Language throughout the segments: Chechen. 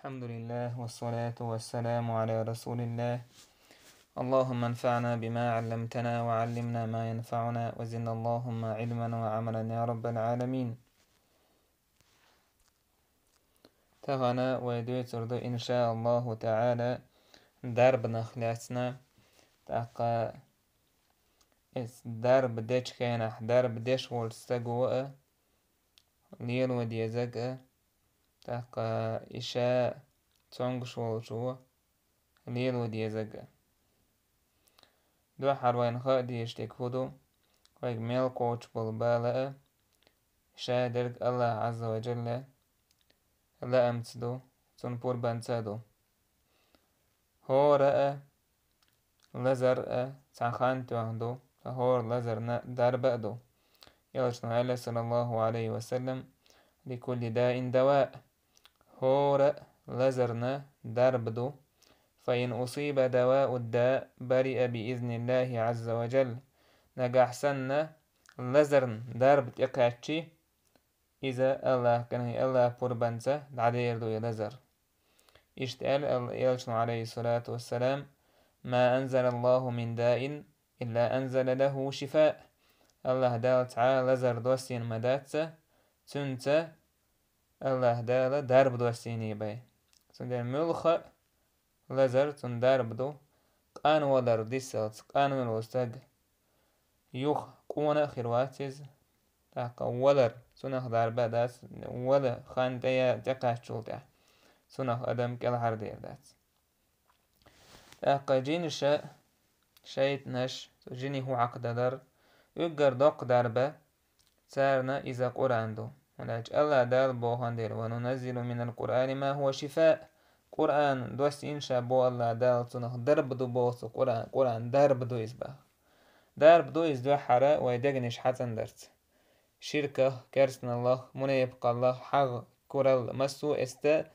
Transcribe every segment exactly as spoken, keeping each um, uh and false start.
الحمد لله والصلاة والسلام على رسول الله. اللهم انفعنا بما علمتنا وعلمنا ما ينفعنا وزدنا اللهم علما وعملا يا رب العالمين. Тахана вай дуьйцур ду, иншааллаху таӀала, дарбанах лаьцна, тӀаккха эс дарба дечу хенахь дарба деш волчу стага а лело дезаг а, тӀаккха и ша цомгуш волчо лело дезаг а. Дуьххьара вайна хаа дезаш дерг хӀун ду, вайга мел кхочуш болу бала а, ша дерг Аллах Азза ва Джалла лаамца ду, Цунна пурбанца а ду. ХӀора а, лазар а цхьа хан тоьхна ду, ткъа хӀора лазарна дарба а ду. Элчано аьлла, саллаллаху Ӏалайхи ва саллам: «Ликулли даин дава». ХӀора лазарна дарба ду. «Фаин усиба давау дда бариа биизниллахи Ӏазза ва Джалла». Нагахь санна лазарна дарба тӀекхаьччи, иза Аллах къинхи, Аллах пурбанца дӀадер ду и лазар. Иштта аьлла Ал-, Элчано, Ӏалайхи салату вассалам: «Ма анзалаллаху мин даин илла анзала лаху шифаа». Аллах Дала цхьа а лазар доссийна ма дац, цуьнца Аллах Дала дарба доссийний бай. Цундела муьлхха а лазар цунна дарба ду, къанвалар дисалц, къанвелла стаг юха къона а хир вац иза, тӀаккха валар, цунах дарба а дац, вала хан тӀе я-, тӀекхаьччул тӀаьхьа, цунах адам кӀелхьардер дац. ТӀаккха жинаша, шайтӀанаш, цу жиний хӀу хьакхадалар, уггар доккха дарба, царна иза Къуръан ду. ХӀунда аьлча Аллах Дала боху дела: «Ва нуназзилу минал Къуръани ма хӀуа шифаа». Къуръан доссийна ша боху Аллах Дала, цунах дарба ду боху цу Къуръан, Къуръан дарба ду иза баха. Дарба ду иза дуьххьара вай дегнаш хьацӀандарца. Ширках, керстаналлах, мунепакъаллах, хьагӀ, куралла, массо а эста,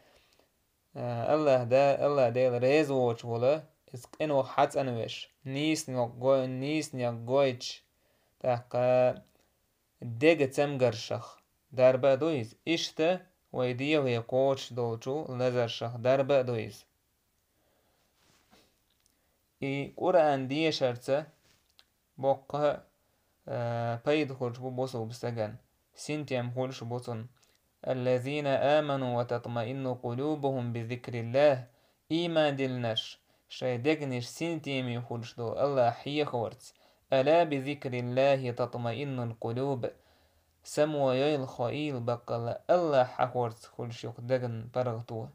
а, Аллах Да-, Аллах Дела реза воцуш волу, иза къинойх хьацӀанвеш, нийсонех гой-, нийсонех гойтуш, тӀаккха дега цамгаршах дарба а ду иза. Иштта вай дегӀе кхочуш долчу лазаршах дарба а ду иза. И Къуръан дешарца боккха, а, пайда хуьлуш бу бусулба стагана, синтем хуьлуш бу цунна. «Аллазина аману ва татмаинну къулубухум би зикриллах». Ийман диллинарш, шайн дегнаш синтеме хуьлуш долу Аллах хьехорца. «Ала би зикриллахи татмаиннул къулуб». Само йойла, хоийла, баккъалла Аллах хьахорца хуьлуш ю-кх деган паргӀато,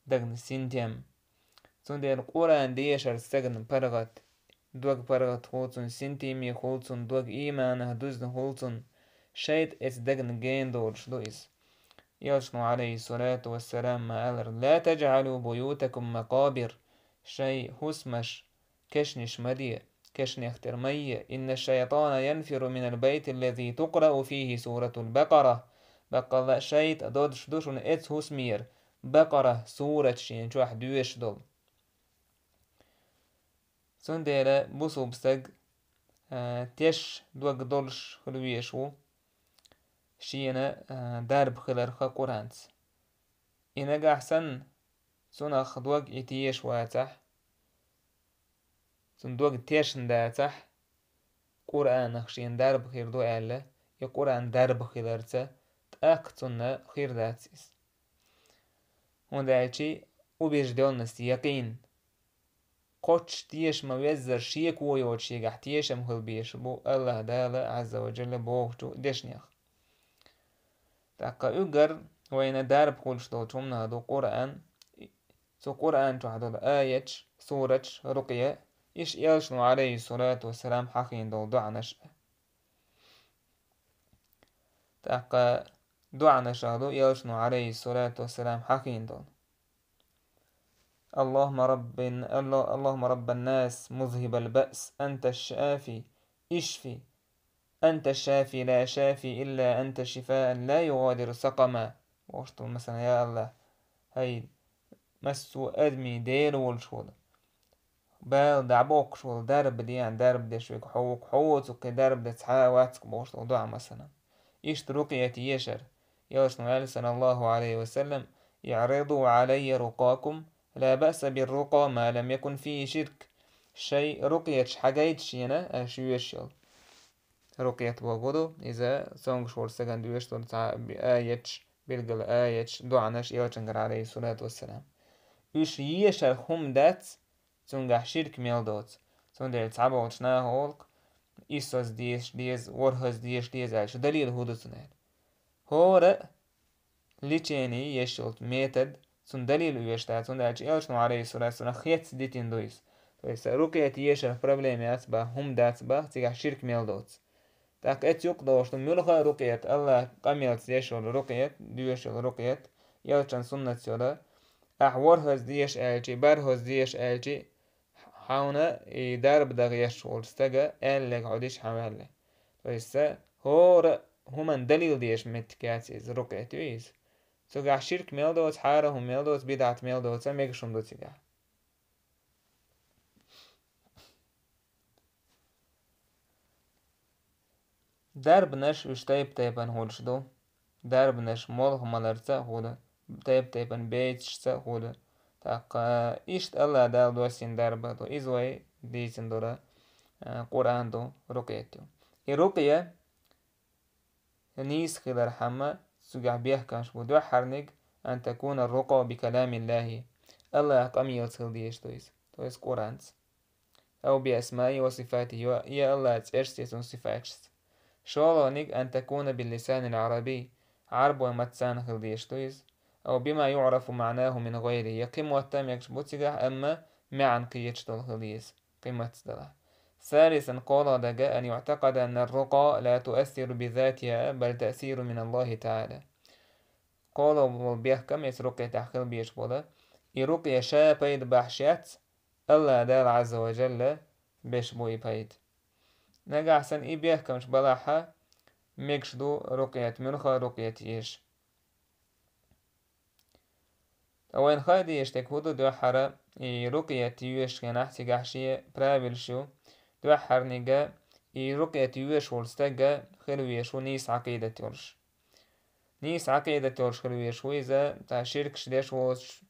деган синтем. Цундела Къуръан дешар стеган паргӀат, дог паргӀат хуьлу цунна, синтеме хуьлу цунна, дог ийманах дузна хуьлу цунна, шайтӀа эца дегна гена долуш ду иза. Элчано, Ӏалайхи салату вассалам, ма алара: «Ла таджӀалу буютакум макъабир». Шайн хӀусамаш кешнаш ма де, кешнех тера ма е. «Инна шайтана янфиру минал байти аллази тукърау фихи суратул Бакъара». Баккъалла шайтӀа додуш ду шуна эца хӀусамера, Бакъара сурат шена чохь доьшуш долу. Цундела бусулба стаг, а, теш дог долуш хила везаш ву, шена, а, дарба хиларх Къуръанца. И нагахь санна, цунах дог и тешаш вацахь, цунна дог тешна дацахь, Къуръанах шена дарба хир ду аьлла, и Къуръан дарба хиларца, тӀаккха цунна хир дац иза. ХӀунда аьлча убеждённость, якъин, кхоччуш теша ма веззара шеко йоцуш шегахь тешам хила безаш бу Аллах Дала Азза ва Джалла бохучу дешнех. ТӀаккха уггар вайна дарба хуьлуш долчу хӀуманах ду Къуръан, цу Къуръан чохь долу аяташ, сураташ, рукъя, иштта Элчано, Ӏалайхи салату вассалам, хьахийна долу доӀанаш а. ТӀаккха доӀанашах ду Элчано, Ӏалайхи салату вассалам, хьахийна долу. اللهم رب، اللهم رب الناس مذهب البأس أنت الشافي اشف، أنت الشافي لا شافي إلا أنت شفاء لا يغادر سقما. Бохуш ду, масала, я Аллах, хӀай массо а адамийн Дела волуш волу, бала дӀабоккхуш волу, дарба деана дарба деш верг хьо ву-кх, хьо воцург кхин дарба де цхьа а вац-кх бохуш долу доӀа, масала. Иштта рукъя тешар. Элчано аьлла, саллаллаху Ӏалайхи ва саллам: اعرضوا علي رقاكم، لا بأس بالرقى ما لم يكن فيه شرك. Шай рукъеташ хьагайта шена, аша йоьшуш йолу. Рукъет бохург ду, иза цомгуш волчу стагана доьшуш долу цхьа аяташ, билггала аяташ, доӀанаш элчангара, алейхиссалату вассалам. Уьш ешарх хӀума дац, цуьнгахь ширк мел доцу. Цундела цхьаболчу наха олу-кх, исс хӀоза дезаш деза, ворхӀ хӀоза дезаш деза аьлча, далил хӀун ду цунна аьлла. ХӀора а лечение еш йолчу метод, цунна далил оьшуш дац, хӀунда аьлча элчано, алейхиссалату вассалам, хецна дитина ду иза. То есть рукъет ешарх проблема яц бах, хӀума дац бах, цигахь ширк мел доцу. ТӀаккха эцу юкъа долуш ду, муьлхха а рукъет, Аллах къамелца деш йолу рукъет, доьшуш йолу рукъет, элчан суннатца йолу, ахь ворхӀ хӀоза дезаш аьлча, бархӀ хӀоза дезаш аьлча, хьуна и дарба дан гӀерташ волчу стага аьлларг хьо диш хьан ваьлла. То есть хӀора хӀуманна далил дезаш меттиг яц иза, рукъет ю иза. Цуьнгахь ширк мел доцу, хьарам хӀума мел доцу, бидӀат мел доцу, мегаш хӀума ду цигахь. Дарбанаш уьш тайп-тайпана хуьлуш ду. Дарбанаш молха маларца а хуьлу, тайп-тайпана бецашца а хуьлу. ТӀаккха иштта Аллах Дала доссийна дарба а ду. Иза вай дийцина долу, а, Къуръан ду, рукъет ю. И рукъя нийса хилархьама цуьнгахь бехкамаш бу. Дуьххьарниг: أن تكون الرقى بكلام الله. Аллах къамелца хила дезаш ду иза, то есть Къуръанца. أو بأسمائه وصفاته, я, я Аллах цӀершца, я цуьнан сифаташца. ШолгӀаниг: أن تكون باللسان العربي, Ӏарбойн маттаца хила дезаш ду иза. أو بما يعرف معناه من غيره, я кхин мотт а мегаш бу цигахь, амма маьӀна кхеташ долу хила деза, кхин маттаца далахь. ثالثا, кхоалгӀа дерг: أن يعتقد أن الرقى لا تؤثر بذاتها بل تأثير من الله تعالى. КхоалгӀа болу бехкам эцу рукъетехь хила безаш болу, и рукъя ша пайда бахьаш яц, Аллах Дала Ӏазза ва Джалла беш бу и пайда. Нагахь санна и бехкамаш балахь, мегаш ду рукъет, муьлхха а рукъет еш. Ткъа вайна хаа дезаш дерг хӀун ду дуьххьара, и рукъет йоьшучу хенахь цигахь шен правилаш ю, дуьххьарниг, и рукъет йоьшуш волу стаг хила везаш ву нийса Ӏакъидат йолуш. Нийса Ӏакъидат йолуш хила везаш ву иза, цхьа ширкаш деш воцуш,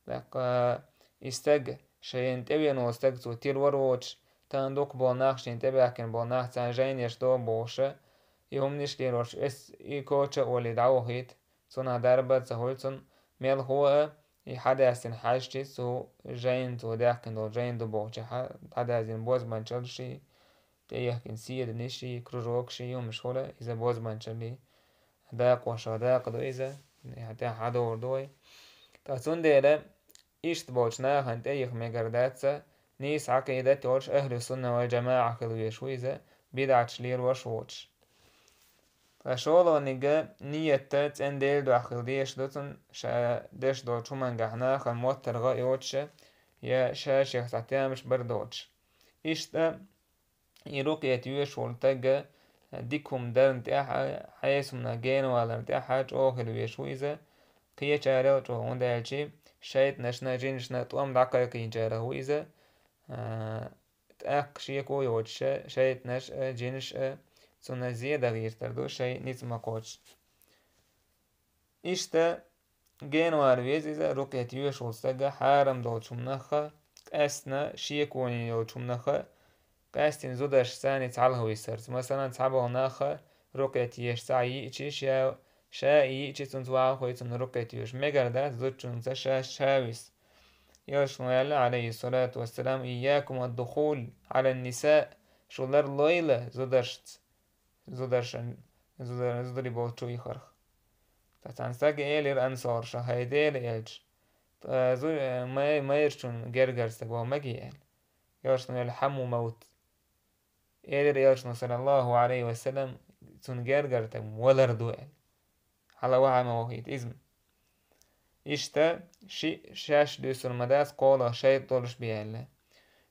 тӀаккха и стаг, шайна тӀевеана волу стаг цо тилор воцуш, тахана дукха болу нах, шена тӀебаьхкина болу нах, царна жайнаш до бохуш, и хӀуманаш лелош, эс и коча а олий дӀавахийта, цунах дарба а ца хуьлу цунна, мелхо а, и хьадаьстина хьаьжча, цу жайна цо даьхкина долу жайна ду бохучехь, хьадаздина бозбанчаллаш, тӀеяхкина седанаш, кружокаш, хӀуманаш хуьлу, иза бозбанчаллий дакъошах дакъа ду иза, тӀехь хьадовр ду вай. Ткъа цундела иштта болчу нахана тӀеяха мегар дац, нийса Ӏакъидат йолуш, ахьлу сунна вал джамаӀа хила везаш ву иза, бидӀаташ лелош воцуш. Ткъа шолгӀаниг, ният цӀена Делан дуьхьа хила дезаш ду цунна, ша деш долчу хӀумангахь нахана моттаргӀа а йоцуш, я ша шех цхьа тамаш бар доцуш. Иштта и рукъет йоьшуш волу стаг дика хӀума дарна тӀехь а, хьесамна генаваларна тӀехь а чӀогӀа хила везаш ву иза, кхечарел а чӀогӀа, хӀунда аьлча шайтӀанашна, жинашна тӀом дӀакхайкхийначарах ву иза, а, тӀаккха шеко а йоцуш, шайтӀанаш а, жинаш а цунна зе дан гӀертар ду, шайн ницкъ ма кхоччу. Иштта генавала веза иза, рукъет йоьшуш волу стаг хьарам долчу хӀуманах, къаьстина шеконе йолчу хӀуманах, къаьстина зударшца цхьаьна цхьалха висарца. Масалан, цхьаболу нах рукъет еш цхьа йиъча, ша, ша и йиъча, цунца ваха хуьйцу, цунна рукъет йоьшуш. Мегар дац зудчуьнца ша, ша виса. Элчано аьлла, алейхиссалату вассалам: «Ийякум ваддухул алан ниса», шу ларлойла зударшца. Зударшан, зудар-, зударий болчу ихарх. Ткъа цхьана стага элира ансорша: «ХӀай Делан элча, ткъа зу-, май-, майрачун гергара стаг ван маге», — аьлла. Элчано аьлла: «Хьаму мавт». Элира элчано, саллаллаху алейхи ва саллям: «Цунна гергара стаг валар ду», — аьлла. Хьала ваха ма вахийта иза. Иштта ши-, шаьш дуьсур ма дац, кхоалгӀа шайтӀа долуш бен аьлла.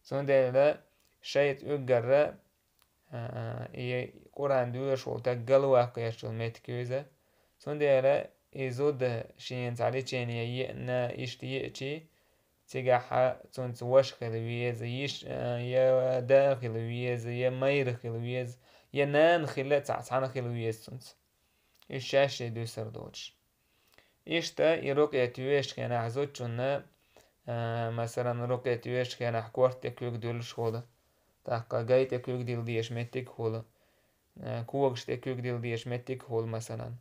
Цундела шайтӀа уггара, а, и Къуръан доьшуш волу стаг галваккха гӀерташ йолу меттиг ю иза. Цундела и зуда шена цхьа лечение йиъна, иштта йиъча, цигахь цуьнца ваша хила веза, йиш-, а, я да хила веза, я майра хила веза, я нана хила а цхьа, цхьаьна хила веза цуьнца. Иза шаьш шен дуьсур доцуш. Иштта и рукъет йоьшучу хенахь зудчунна, а, масалан, рукъет йоьшучу хенахь корта тӀе куьг дуьллуш хуьлу, тӀаккха гай тӀе куьг дилла дезаш меттиг а хуьлу, а, когаш тӀе куьг дилла дезаш меттиг а хуьлу, масалан,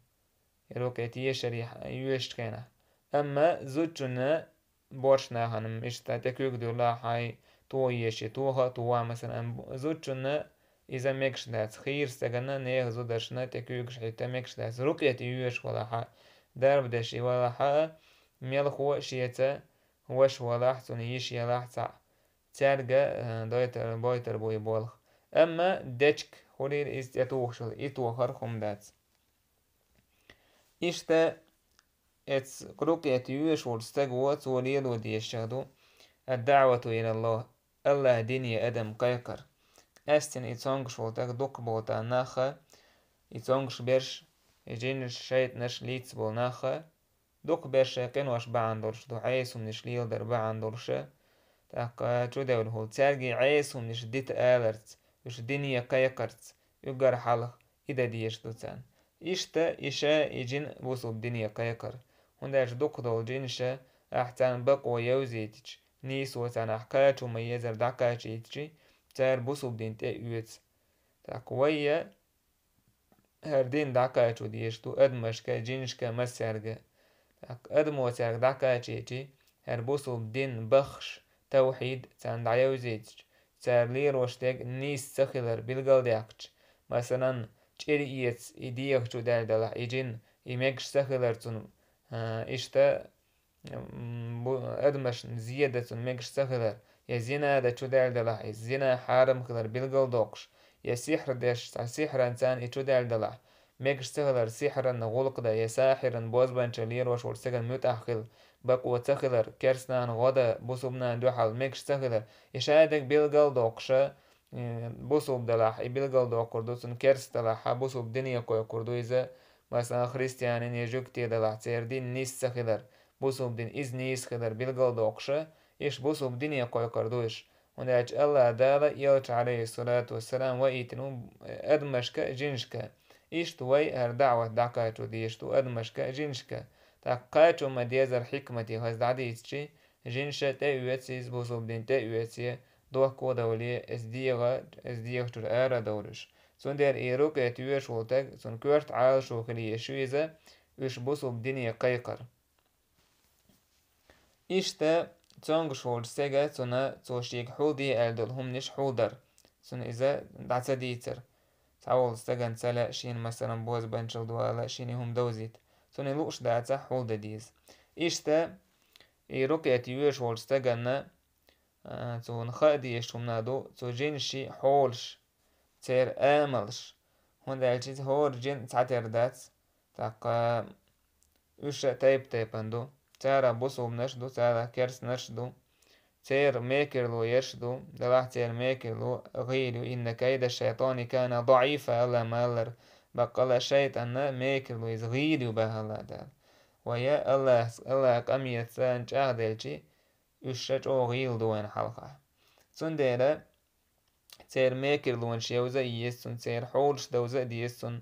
и рукъет ешаре йоьшучу хенахь. Амма зудчунна боьрша нахана иштта тӀе куьг дуьллахь, хьайн тоха еший, тоха а тухахь, масалан, зудчунна иза мегаш дац, хийра стаганна, нехан зударшна тӀе куьгаш хӀитта мегаш дац. Рукъет йоьшуш валахь, дарба деш и валахь, мелхо а шеца ваша валахь, цунна йиша ялахь цхьаъ, цаьрга, э, дойтар, бойтар бу и болх. Амма дечиг хуьлийла иза тӀе тухуш хила, и тохар хӀума дац. Иштта эцу рукъет йоьшуш волчу стага цо лело дезаш ду: «Ад-даъвату илаллахӀ», АллахӀан дине адам кхайкхар. Къаьстина и цомгуш волу стаг дукхахболу тахана нах а, и цомгуш берш, и жинаш, шайтӀанаш лийца болу нах а, дукхахберш шайн къинош бахьана долуш ду, Ӏеса хӀуманаш леладар бахьана долуш а, тӀаккха чудевлла хуьлу. Цаьрга и Ӏеса хӀуманаш дита аларца, уьш дине кхайкхарца, уьггар хьалха и дан дезаш ду царна. Иштта и ша, и жин бусалба дине кхайкхар. ХӀунда аьлча дукхах долу жинаш а, ахь царна бакъо евзийтича, нийсо царна ахь кхачо ма-еззара дӀакхачийтича, цара бусалба дин тӀе а оьцу. ТӀаккха вай а хӀара дин дӀакхачо дезаш ду адамашка а, жинашка а, массаьрга а. ТӀаккха адамо цаьрга дӀакхачийча, хӀара бусалба дин баххаш, тавхьид царна дӀаевзийтича, цара лелош дерг нийса ца хилар билгалдаьккхича, масалан, чӀир эца и дегӀа чу даьлла делахь, и жин, и мегаш ца хилар цунна, а, иштта, м, бу-, адамашна зе дан цунна мегаш ца хилар, я зина дан чу даьлла делахь, и зина хьарам хилар билгалдоккхуш, я сихьр деш, цхьа сихьранца и чу даьлла делахь, мегаш ца хилар сихьранна гӀуллакх дан, я сахьиран бозбанчалла лелош волчу стеган муьтӀахь хила, бакъо ца хилар, керстанан гӀо дан бусалбанан дуьхьал мегаш ца хилар, и ша дерг билгалдоккхуша, э, бусалба делахь, и билгалдоккхур ду, цунна керста делахь, хьан бусалба дине кхойкхур ду иза, масалан, христианин я жуьгти делахь, церан дин нийса ца хилар, бусалба дин иза нийса хилар билгалдоккхуша, иштта бусалба дине кхойкхур ду уьш. ХӀунда аьлча АллахӀ Дала элча, Ӏалайхиссалату вассалам, ваийтина ву адамашка а, жинашка а. Иштта вай хӀара даӀват дӀакхачо дезаш ду адамашка а, жинашка а. ТӀаккха кхачо ма-деззара хьикмате хаза дӀадийцича, жинаш а тӀе а оьцу иза, бусалба дин тӀе а оьцу, дохко а довле, эс дегӀа, эс дегӀа чуьра ара а довлуш. Цундела и рукъет йоьшуш волу стаг, цунна коьрта Ӏалашо хила езаш ю иза, уьш бусалба дине кхайкхар. Иштта, цомгуш волчу стега цунна цо шега хьулде аьлла долу хӀуманаш хьулдар, цунна иза дӀа ца дийцар. Цхьаволу стагана ца лаьа шена, масалан, бозбанчалла ду ала, шена и хӀума довзийта. Цунна и лууш дацахь, хьулдан деза. Иштта, и рукъет йоьшуш волчу стаганна, а, цунна хаа дезаш хӀума ду, цу жинаший хьолаш, церан амалш. ХӀунда аьлча иза хӀора жин цхьатера дац, тӀаккха уьш а тайп-тайпана ду. Царах бусалбанаш ду, царах керстанаш ду. Церан мекарло ерш ду, делахь церан мекарло гӀийла ю, «Инна кайда шайтӀани кана даӀифа», АллахӀа ма-аллара, баккъала шайтӀанна мекарло иза гӀийла ю боху АллахӀ Дала. Вай а АллахӀ, АллахӀа къамелаца чӀагӀделча, уьш ша чӀогӀа гӀийла ду вайна хьалха. Цундела церан мекарлонаш евза а еза цунна, церан хьолаш довза а деза цунна,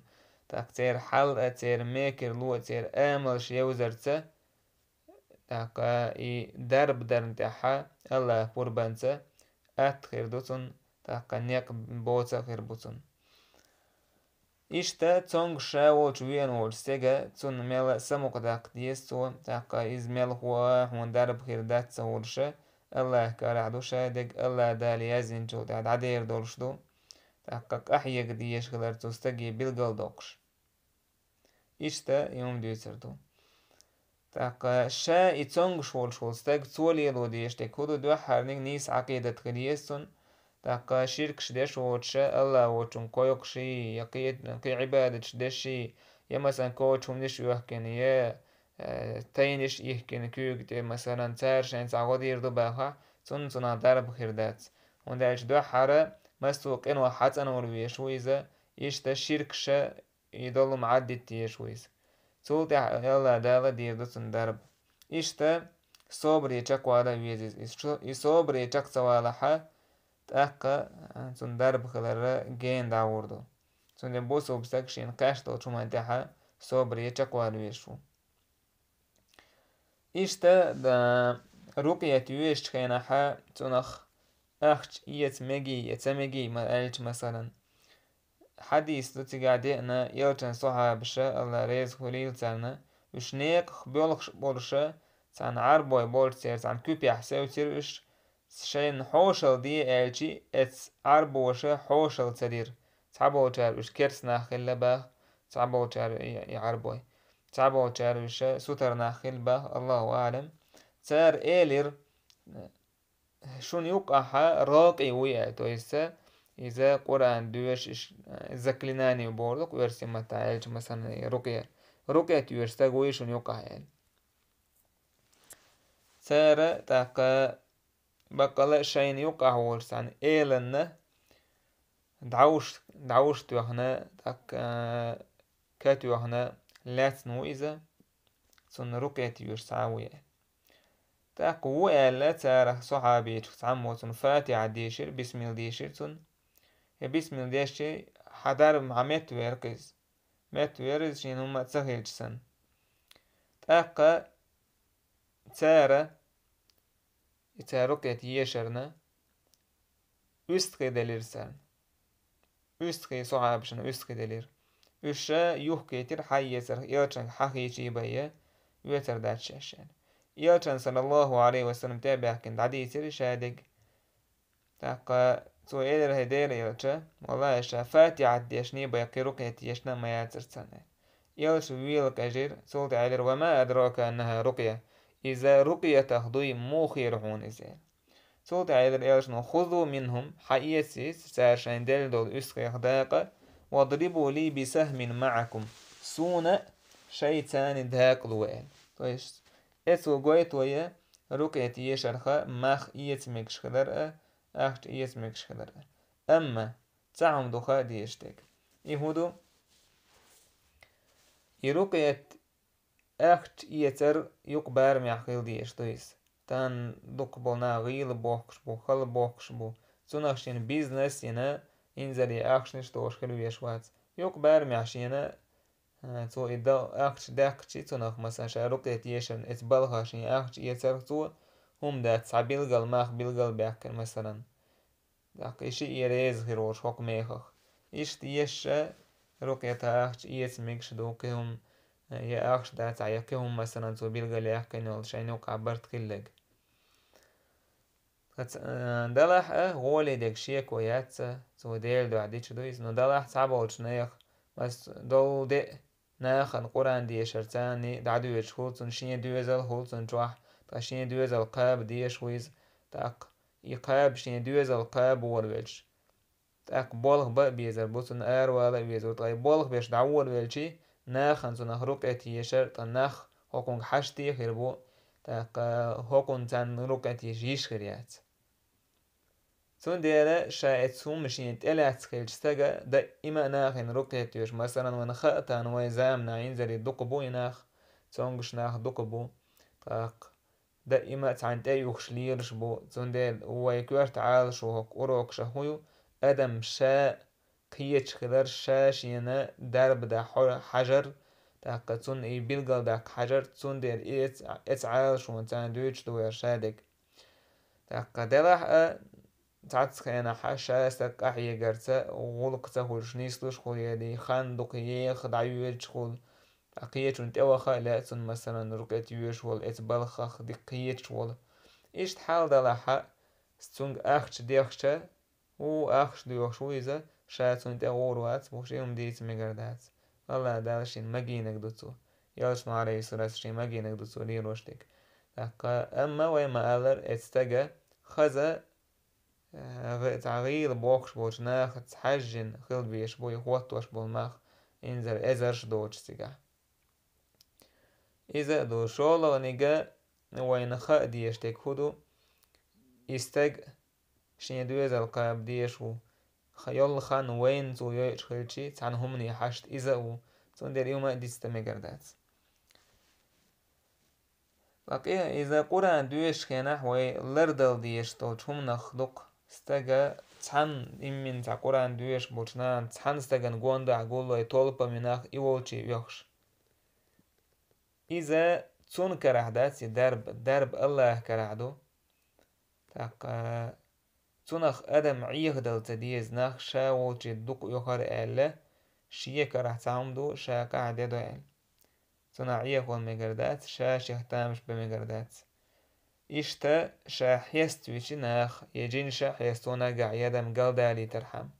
тӀаккха церан хьал а, церан мекарло а, церан амалш евзарца, тӀаккха и дарба дарна тӀехь АллахӀа пурбанца атта хир ду цунна, тӀаккха некъ боца а хир бу цунна. Иштта, цомгуш ша волчу веана волчу стега, цунна мел а самукъадаккха деза цо, тӀаккха иза мелхо а хьуна дарба хир дац ца волуша, АллахӀа карахь ду ша дерг, АллахӀа Дала яздинчул тӀаьхьа дӀадер долуш ду, тӀаккха къахьега дезаш хилар цу стаге билгалдоккхуш. Иштта и хӀума дуьйцур ду. ТӀаккха ша и цомгуш волуш волу стаг, цо лело дезаш дерг хӀун ду, дуьххьарниг нийса Ӏакъидат хила еза цунна, тӀаккха ширкаш деш воцуша, АллахӀ воцчунна кхойкхуший, я кхе-, кхин Ӏибадаташ деший, я, масалан, кочу хӀуманаш оьхкина, я, э, тайниш ихкина куьйга тӀе, масалан, цара шайн цхьа гӀо дийр ду бахахь, цунна цунах дарба хир дац. ХӀунда аьлча дуьххьара массо а къино хьацӀанвала везаш ву иза, иштта ширкаша и долу хӀума Ӏаддитта езаш ву иза. Цул тӀаьхьа АллахӀа Дала дийр ду цунна дарба. Иштта, собаре чекхвала а веза иза. И со-, и собаре чекх ца валахьа, тӀаккха, а, цунна дарба хиларра гена дӀагӀур ду. Цундела бусалба стаг шена кхаьчна долчу хӀуманна тӀехьа собаре чекхвала везаш ву. Иштта, да, рукъет йоьшучу хенахь цунах ахча эца мегий я ца мегий ма аьлча, масалан, хьадис ду цигахь деана, элчан сахьабаша, Алла реза хуьлийла царна, уьш некъах боьлхуш болуша, цхьана Ӏарбой болчу церан цхьана куьпехь севцира уьш, шайна хьошалла де аьлчи, эцу Ӏарбоша хьошалла ца дира. Цхьаболчара уьш керста нах хилла баха, цхьаболчара и, и Ӏарбой. Цхьаболчара уьш сутара нах хилла баха, Аллаху аълам. Цара элира, шуна юккъахьа рокъи вуй аьлла, то есть иза Къуръан доьшуш, заклинание бохург оьрсийн маттахь аьлча, масалан, рукъя. Рукъет йоьшу стаг вуй шуна юккъахь аьлла. Цара тӀаккха баккъала шайна юккъахь волчу цхьана эланна дӀовш-, дӀовш тоьхна, тӀаккха ка тоьхна лаьцна ву иза, цунна рукъет йоьшу цхьа а ву аьлла. ТӀаккха ву аьлла, царах сахьабичух цхьаммо цунна Фатихьа дийшира, бисмилла дийшира цунна. Я бисмилла дешчи, хьан дарба хьан метта веркъа иза. Метта вер иза, шена хӀумма а ца хилча санна. ТӀаккха цара, и цара рукъет ешарна, уьстагӀий делира царна. УьстагӀий, сахьабашна уьстагӀий делира. Уьш юхкийтира хьан эцарх, элчанга хьан хийчий бай я, оьцар дац шаьш аьлла. Элчан, саллаллаху Ӏалайхи ва саллам, тӀе а баьхкина дӀадийцира ша дерг. ТӀаккха цо элира: «ХӀай Делан элча, валлахӀи, ша Фатихьат дешний бай, кхин рукъет ешна а ма яцара царна». Элча вела къежира, цул тӀаьхьа элира: «Ва ма адрака аннаха рукъя». Иза рукъетах дуй, муха хиира хьуна иза? Цул тӀаьхьа элира элчано: «Хузу минхум», хьаэца иза, цара шайна делла долу уьстагӀех дакъа, «вадрибу ли бисахмин маӀакум», суна шайца царна дакъа ло аьлла. То есть, эцо гойту вай, рукъет ешарха мах эца мегаш хилар а, ахча эца мегаш хилар а. Амма цхьа хӀума ду хаа дезаш дерг. И хӀун ду? И рукъет ахча эцар юкъа барамехь хила дезаш ду иза. Тахана дукхахболу нах гӀийла бохкуш бу, хала бохкуш бу. Цунах шена бизнес а йина, инзаре ахчанаш а долуш хила веш вац. Юкъа барамехь шена, а, цо и дан ахча даьккхича, цунах, масалан, ша рукъет ешарна, эца балхах шена ахча эцарх цо, хӀума дац, цхьа билггал мах билггал баьккхина, масалан. ТӀаккха и шиъ реза хир волуш хӀокху мехах. Иштта еш а, рукъета ахча эца мегаш ду, кхин хӀума, я ахча дацахь, я кхин хӀума, масалан, цо билггал яьккхина йолу шайна юкъахь барт хилларг. Ткъа ц-, а, делахь а, гӀоле дерг шеко яц, цо Делан дуьхьа дича ду иза, но делахь цхьаболчу нехан, мас, долу де а, нахана Къуръан дешар царний дӀадоьдуш хуьлу цунна, шен доьзал хуьлу цунна чохь, ткъа шен доьзал кхаба дезаш ву иза, тӀаккха и кхаба шен доьзал кхаба волавелча, тӀаккха болх бан а безар бу, цунна аравала а везар ву, ткъа и болх беш дӀаволавелчий, нахана цунах рукъет ешар, ткъа нах хӀокхунга хьашт а хир бу, тӀаккха хӀокхунна царна рукъет еш йиш хир яц. Цундела ша эцу хӀума шена тӀелаьцна хилча стага даима а нахана рукъет йоьшу. Масалан, вайна хаьа тахана вайн заманахь инзаре дукха бу и нах, цомгуш нах дукха бу. ТӀаккха даима а цхьаьна тӀеюхуш лелаш бу. Цундела вайн коьрта Ӏалашо хӀокху урокаша хӀун ю? Адам ша кхеташ хилар, ша шена дарба дан хьо-, хьажар, тӀаккха цунна и билгалдаккха хьажар, цундела и эц-, эцу Ӏалашонца дуьйцуш ду вай ша дерг. ТӀаккха делахь а, цхьацца хенахь ша стаг къахьегарца гӀуллакх ца хуьлуш нислуш хуьлу, я и хан дукха еха дӀайоьдуш хуьлу, ткъа кхечунна тӀеваха а лаьа цунна, масалан, рукъет йоьшу волу, эцу балхах дика кхеташ волу. Иштта хьал делахь а, цуьнга ахча дехча, ву, ахча доьхуш ву иза, ша цунна тӀе гӀур вац, ву ши хӀума дийца мегар дац. Алла Дала шена магийнарг ду цо. Элчано, Ӏалайхиссалату, шена магийнарг ду цо лелош дерг. ТӀаккха, амма вай ма-аллара, эцу стага хаза, э, гӀи-, цхьа гӀийла бохкуш болчу нахаца хьаьжжина хила безаш бу и хӀоттош болу мах, инзаре эзарш доцуш цигахь. Иза а ду, шолгӀаниг а вайна хаа дезаш дерг хӀун ду? И стаг шен доьзал кхаба дезаш ву. Ха-, йолу хан вайна цо йойуш хилчий, цхьана хӀумане хьашт иза а ву. Цундела и хӀума а дицдан мегар дац. Ткъа кхин иза Къуръан доьшучу хенахь вай лардала дезаш долчу хӀуманах дукха стага цхьана, иммина цхьа Къуръан доьшуш болчу нахана цхьана стагана гондахь гуллой толпа минах и волчий оьхуш. Иза Цунна карахь дац и дарба, дарба Аллахьа карахь ду. ТӀаккха цунах адам Ӏехадала ца деза, нах ша волчу дукха оьхура аьлла, шен карахь цхьа хӀума ду, ша къахьа де до аьлла. Цунах Ӏехавала мегар дац, ша шех тамаш бан мегар дац. Иштта ша хьеставича нах, я жинаш а хьеставо нагахь, я адам галдалийтархьама.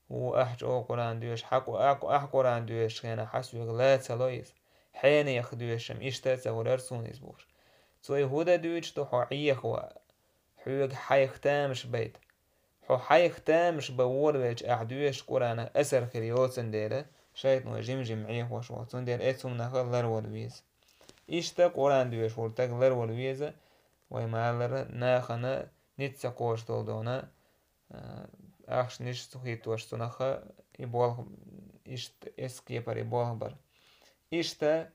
Ву, ахь чӀогӀа Къуръан доьшу, хьакъ-, ахь, ахь Къуръан доьшучу хенахь хьан соьга ла ца ло иза? Хьенех доьшам, иштта а ца хуьлура суна иза бохуш. Цо и хӀун дан дуьйцуш ду, хьо Ӏехаван? Хьоьга хьайх тамаш байта. Хьо хьайх тамаш бан волавелча, ахь доьшучу Къуръанах асар хир йоцун дела, шайтӀано жим-жим Ӏехош волу, цундела эцу хӀуманах ларвала веза. Иштта Къуръан доьшуш волу стаг ларвала веза, вай ма-аллара, нахана ницкъ ца кхочуш долу дона, а, ахчанаш цу хӀиттош цунах и болх, иштта эс кепара и болх бар. Иштта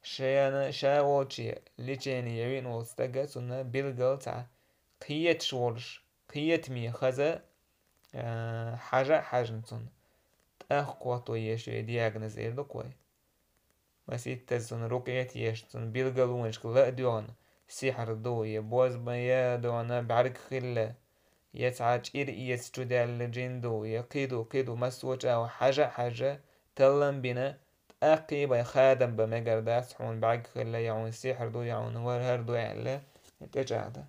шена, ша волче лечение ян вина волу стага, цунна билггал цхьа кхеташ волуш, кхетаме хаза, а, хьажа а хьаьжна цунна, тӀаккха кхетта еш ю и диагноз, эр ду-кх вай. Маситтаза цунна рукъет еш, цунна билгалонашка ла а доьгӀна, сихьр ду, я бозбан, я доьгӀна бӀаьрг хилла, я цхьа чӀир эца чу даьлла жин ду, я кхин ду, кхин ду, массо а чӀогӀа хьажа а хьаьжна, таллам а бина, тӀаккха бен хадам бан мегар дац, хьуна бӀаьрг хилла, я хьуна сихьр ду, я хьуна вархӀар ду аьлла, тӀечӀагӀдан.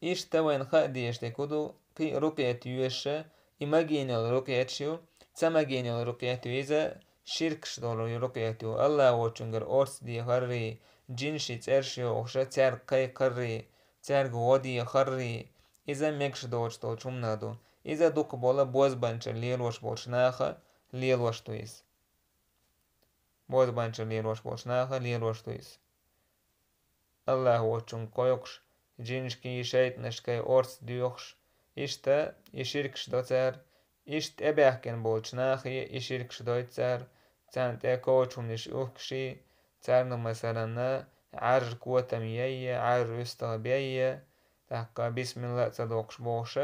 Иштта вайна хаа дезаш дерг хӀун ду, кхин а рукъет йоьшуш, и магийна йолу рукъеташ ю, ца магийна йолу рукъет ю, иза ширкаш долу рукъет ю, Аллахь воцчуьнгара орца дехаррий, жинаший цӀераш йохуш, цаьрга кхайкхаррий, цаьрга гӀо дехаррий, иза мегаш доцуш долчу хӀуманах ду. Иза дукхахболу бозбанчалла лелош болчу наха лелош ду иза. Бозбанчалла лелош болчу наха лелош ду иза. Аллахь воцчуьнга кхойкхуш, жинашкий, шайтӀанашкий орца доьхуш, иштта и ширкаш до цара, иштта тӀебаьхкина болчу нахе и ширкаш дойту цара, царна тӀе кочу хӀуманаш ухкуш, царна, масалан, Ӏаьржа котам яйа, Ӏаьржа уьстагӀ бейа, тӀаккха бисмилла а ца доккхуш бохуш,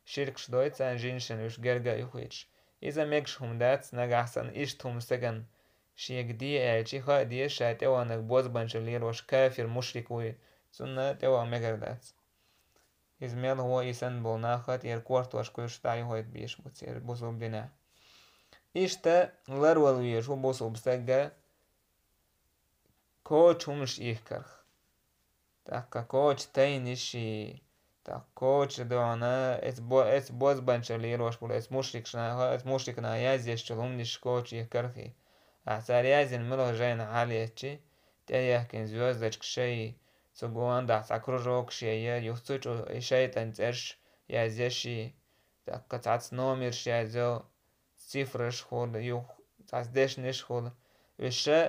ширкаш дойту царна, жинашна уьш герга а юхуьйтуш. Иза мегаш хӀума дац, нагахь санна иштта хӀума стагана шега де аьлча, хаа деза, ша тӀеваханарг бозбанчалла лелош кафир, мушрик вуй, цунна тӀеваха мегар дац. Иза мел гӀо, и санна болу нах тӀера кортош кхуьйсуш дӀа а юхуьйту бийш бу церан бусулба динехь. Иштта ларвала везаш ву бусулба стаг кочу хӀуманаш ихкарх. ТӀаккха кочу тайниший, тӀаккха кочу доьгӀна, эц бо-, эц бозбанчалла лелош болу, эц мушрикаш наха, эц мушрик наха язъеш йолу хӀуманаш кочу ихкархий. Ахьа цара яздина муьлха жайна хьалаэцчи, тӀеяхкина звёздочка шайий, цу гондахь цхьа кружокаш яйа, юха цу чу и шайтӀан цӀераш язъеший, тӀаккха цхьацца номерш язйо, цифраш хуьлу, юха цхьацца дешнаш хуьлу. Уьш ша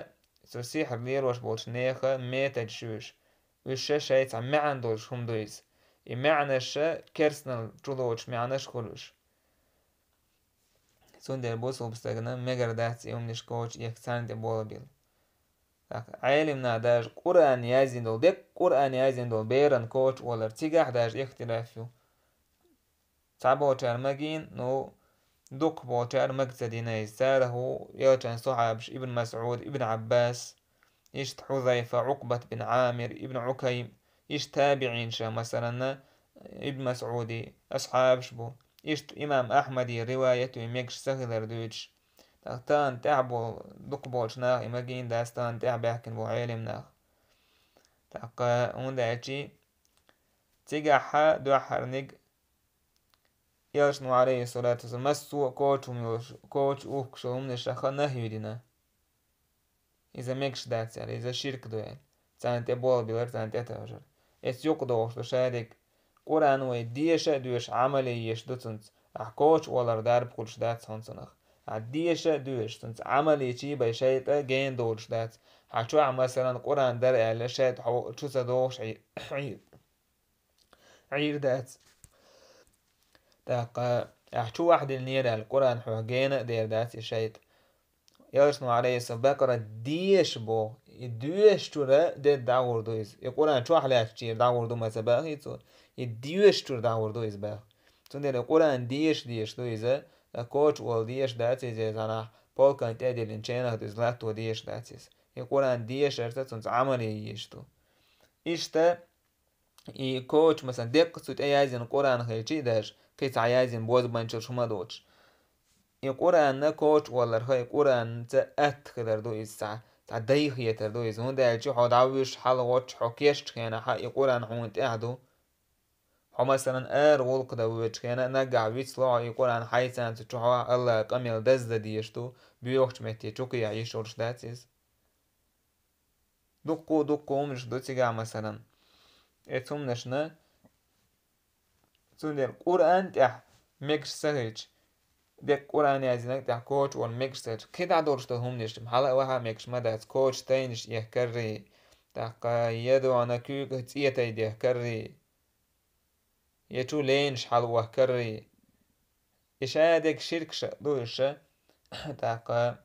цу сихьр лелош болчу нехан методаш ю уьш. Уьш ша шайца маьӀна долуш хӀума ду иза. И маьӀнаш ша керстанал чулоцуш маьӀнаш хуьлу уьш. Цундела бусулба стагана мегар дац и хӀуманаш кочу эха царна тӀе болабелла. ТӀаккха Ӏелимна даже Къуръан яздина долу, деккъа Къуръан яздина долу беран кочу олар, цигахь даже ихтилаф ю. Цхьаболчара магийна, ну, дукхахболчара мага ца дина иза. Царах ву элчан сахьабаш Ибн МасӀуд, Ибн Ӏаббас, иштта Хьузайфа, Ӏукъбат бин Ӏамир, Ибн Ӏукайм, иштта табиӀинаш, масалан, Ибн МасӀуди асхьабаш бу. Иштта имам Ахьмаде риваят ю мегаш ца хилар дуьйцуш. ТӀаккха тахана тӀаьхьа болу, дукхахболчу наха и магийна дац, тахана тӀаьхьа баьхкина болу Ӏелим нах. ТӀаккха хӀунда аьлча цигахь дуьххьарниг Элчано, Ӏалайхиссалату вассалам, массо а кочу хӀума йолуш, кочу ухкуш йолу хӀуманашах нахьи дина. Иза мегаш дац аьлла, иза ширк ду аьлла. Царна тӀе болабелар, царна тӀетовжар. Эцу юкъа догӀуш ду шадерг: Къуръан вай деша а доьшуш, Ӏамал а еш ду цунца. Ахь кочу олар дарба хуьлуш дац хьуна цунах. Ахь деша а доьшуш, цунца Ӏамал йича, бай шайтӀа гена долуш дац. Хьан чохь, масалан, Къуръан дара аьлла, шайтӀа хьо чу ца догӀуш Ӏийр дац. ТӀаккха ахь чу вахдинера аьлла, Къуръан хьох гена а дер дац и шайтӀа. Элчано, Ӏалайхиссалам, Бакъара деша боху, и доьшучуьра де дӀагӀур ду иза. И Къуръан чохь лаьттачуьра дӀагӀур ду ма ца бахий цо. И доьшучуьра дӀагӀур ду иза баха. Цундела и Къуръан деша, деша ду иза, кочу ола деша дац иза, иза нах полкан тӀе а диллина, ченах иза латто деша дац иза. И Къуръан дешарца цунца Ӏамал е езаш ду. Иштта и коча, масалан, деккъа цу тӀе яздина Къуръан хилча а даже, кхин цхьа яздина бозбанчаллаш хӀума доцуш. И Къуръан коча олларха, и Къуръанца атта хилар ду иза цхьа, цхьа дай хетар ду иза. ХӀунда аьлча хьо дӀавуьжуш хьалхочу хьо кешчу хенахьа и Къуръан хьуна тӀехь ду. Хьо, масалан, ара гӀуллакх дан воьдучу хенахь, наггахь вицло хьо и Къуръан хьайца цу чохь, АллахӀан къамел даздан дезаш ду, боьхачу метте чу кхехьа йиш йолуш дац иза. Дуккха а, дуккха а хӀуманаш ду цигахь, масалан. Эцу хӀуманашна, цундела Къуръан тӀехь мегаш ца хилча, деккъа Къуръан яздинарг тӀехь коча олла мегаш ца хилча, кхидӀа долуш долу хӀуманаш, хьала а ваха а мегаш ма дац, коча тайнаш эхкаррий, тӀаккха я догӀана куьйга цӀе тай дехкаррий, я чу лейнаш хьала охкаррий. И ша дерг ширкаш а ду иша, тӀаккха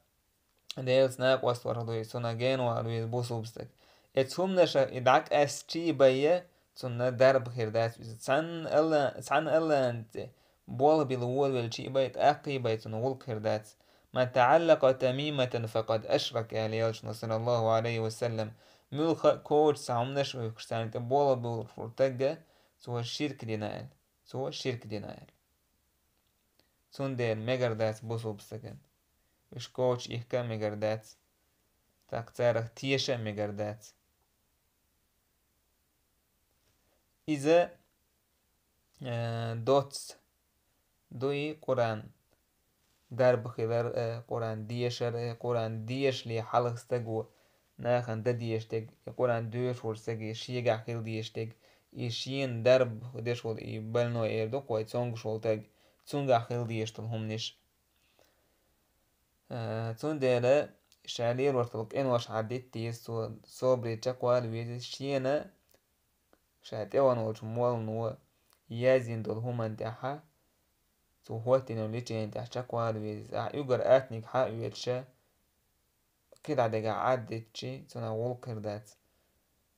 Делаца накъост варх ду иза, цунах генвар ву иза бусулба стаг. Эцу хӀуманаша и дӀакъаьстча а бай, цунна дарба хир дац иза. Цхьана АллахӀ-, цхьана АллахӀан цӀе болх билла волавелча а бай, тӀаккха а бай, цунна гӀуллакх хир дац. «من تعلق تميمة فقد أشرك», аьлла элчано, саллаллаху Ӏалайхи ва саллам. Муьлхха а коча цхьа хӀуманаш а вуьхкуш, царна тӀе болх болуш волу тагга, цо ширк дина аьлла. Цо ширк дина аьлла. Цундела мегар дац бусулба стагана. Уьш коча ихка а мегар дац. ТӀаккха царах теша а мегар дац. Иза, э, доцца ду и Къуръан дарба хилар а, Къуръан дешар а, Къуръан дешале хьалха стаг ву, нахана дан дезаш дерг, и Къуръан доьшуш волу стаг, и шегахь хила дезаш дерг, и шена дарба деш волу и больной эр ду-кх вай, цомгуш волу стаг, цуьнгахь хила дезаш долу хӀуманаш. Э, цундела ша лелош долу къинош Ӏадитта деза цо, собаре чекхвала веза, шена ша тӀеван волчу моллано яздина долу хӀуманна тӀехьа, цо хӀоттийна лечение тӀехь чекхвала веза иза. Ахь уьгар аттаниг хьа а оьцуша, кхидӀа дегахь Ӏаддитчи, цунах гӀуллакх хир дац.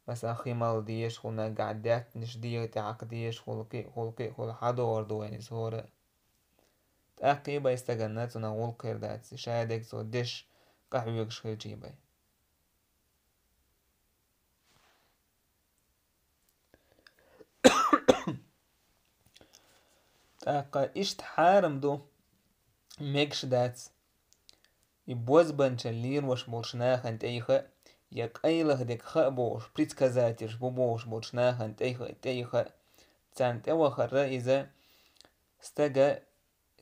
Масала, хи мала дезаш хула наггахь, даьттанаш дегӀа тӀе хьакха дезаш хула, кхин а хула, кхин а хула, хьадогӀур ду вайна иза хӀора а. ТӀаккха а бай стаганна цунах гӀуллакх хир дац, ша дерг цо деш къахьоьгуш хилча а бай. ТӀаккха иштта хьарам ду, мегаш дац. И бозбанчалла лелош болчу нахана тӀе а, я къайлаха дерг хаа бохуш, предсказательш бу бохуш болчу нахана тӀе а, тӀе а, царна тӀе а вахара иза стага,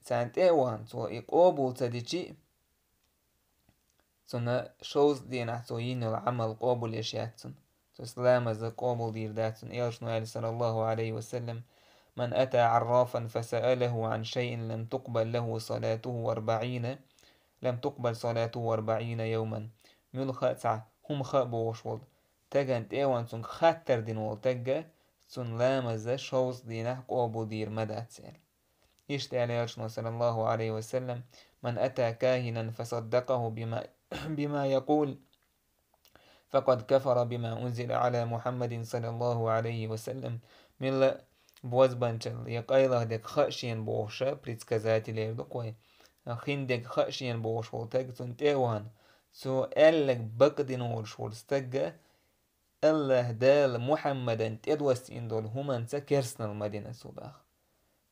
царна тӀе а вахана, цо и къобал ца дичи, цунна шовзткъа дийнахь цо йина йолу Ӏамал къобалъеш яц цунна. Цо ламаз къобалдийр дац цунна. Элчано аьлла, саллаллаху Ӏалайхи ва саллам: «من أتى عرافا فسأله عن شيء لم تقبل له صلاته أربعين، لم تقبل صلاته أربعين يوما». Муьлхха а цхьа хӀума хаа бохуш волу тагана тӀе а ван цуьнга хаттар дина волу тагга, цунна ламаз шовзткъа дийнахь къобалдийр ма дац аьлла. Иштта аьлла элчано, саллаллаху Ӏалайхи ва саллам: «من أتى كاهنا فصدقه بما، بما يقول، فقد كفر بما أنزل على محمد صلى الله عليه وسلم». Милла бозбанчалла я къайлаха дерг хаа шена бохуша, предсказатель эр ду-кх вай, хин дерг хаа шена бохуш волу таг цунна тӀе а ван, цо аьлларг бакъдина волуш волу стагга, АллахӀ Дала Мухьаммадан тӀедоссийна долу хӀуманца керстанал ма дина цо баха.